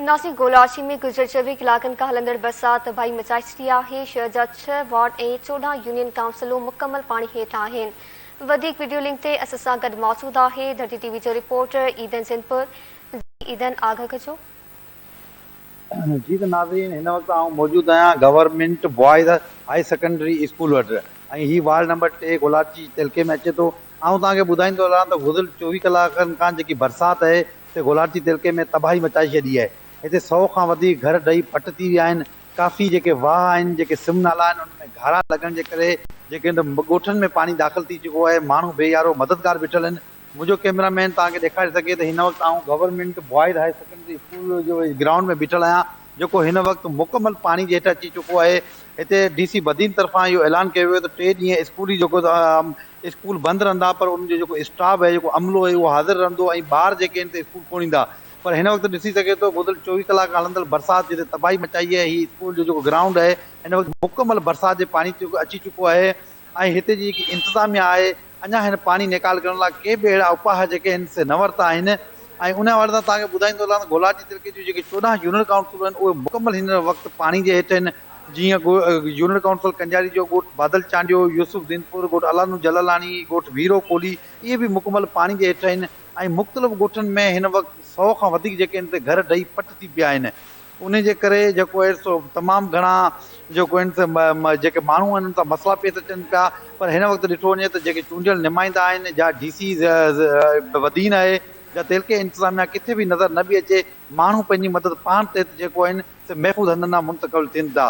ناصر گولاچي ۾ گذريل 24 ڪلاڪن کان هلندڙ برسات تباهي مچائي ڇڏي آهي، شهر جا 6 وارڊ ۽ 14 يونين ڪائونسلون مڪمل پاڻي هيٺ آهن. وڌيڪ وڊيو لنڪ تي اسان سان گڏ موجود آهي ڌرتي ٽي وي جو رپورٽر عيدن زنپور. جي عيدن آگاهه ڪجو. جي ته ناظرين هن وقت آئون موجود آهيان government boys high secondary school وٽ ۽ هي وارڊ نمبر 3 گولاچي تعلقي ۾ اچي ٿو. آئون توهان کي ٻڌائيندو هلان ته گذريل 24 ڪلاڪن کان جيڪي برسات آهي تي گولاڙچي تعلقي ۾ تباهي مچائي ڇڏي آهي. هتي 100 کان وڌيڪ گهر ڊهي پٽ ٿي ويا آهن. ڪافي جيڪي واهه آهن، جيڪي سم نالا آهن انهن ۾ گهارا لڳڻ جي ڪري جيڪي هن ڳوٺن ۾ پاڻي داخل ٿي چڪو آهي. ماڻهو بي يارو مددگار بيٺل آهن. منهنجو ڪئميرا مين توهان کي ڏيکاري سگهي ته هن وقت آئون government boys high secondary school جو گرائونڊ ۾ بيٺل آهيان جيڪو هن وقت مڪمل پاڻي جي هيٺ اچي چڪو آهي. هتي ڊي سي بدين طرفان اهو اعلان ڪيو ويو ته 3 ڏينهن اسڪولي جيڪو اسڪول بند رهندا پر انهن جو جيڪو اسٽاف آهي جيڪو عملو آهي اهو حاضر رهندو ۽ ٻار جيڪي آهن ته اسڪول ڪونه ايندا پر هن وقت ڏسي سگهي ٿو گذريل 24 ڪلاڪ کان هلندڙ برسات جتي تباهي مچائي آهي هي اسڪول جو جيڪو گرائونڊ آهي هن وقت مڪمل برسات جي پاڻي اچي چڪو آهي ۽ هتي جي جيڪي انتظاميا آهي اڃا هن پاڻي نيڪال ڪرڻ لاء ڪي به اهڙا اپاء جيڪي آهن سي نه ورتا آهن ۽ ان حوالي سان توهان کي ٻڌائيندو هلان ته گولاچي تعلقي جون جيڪي 14 يونين ڪائونسلون آهن اهي مڪمل هن وقت پاڻي جي هيٺ آهن جيئن يونين ڪائونسل ڪنجاري جو ڳوٺ بادل چانڊيو، يوسف زينپور، ڳوٺ الانو جلالاڻي، ڳوٺ ويرو ڪولهي اهي به مڪمل پاڻي جي هيٺ آهن ۽ مختلف ڳوٺن ۾ هن وقت 100 کان وڌيڪ جيڪي آهن سي گهر ڊهي پٽ ٿي پيا آهن انهي جي ڪري جيڪو آهي سو تمام گهڻا جيڪو آهن سي جيڪي ماڻهو آهن انهن سان مسئلا پيش اچن پيا پر هن وقت ڏٺو وڃي ته جيڪي چونڊيل نمائندا آهن جا ڊي سي بدين آهي جا تعلقي انتظاميا ڪٿي به نظر نه پئي اچي ماڻهو پنهنجي مدد پاڻ تحت جيڪو آهن سي محفوظ هنڌن ڏانهن منتقل ٿين ٿا.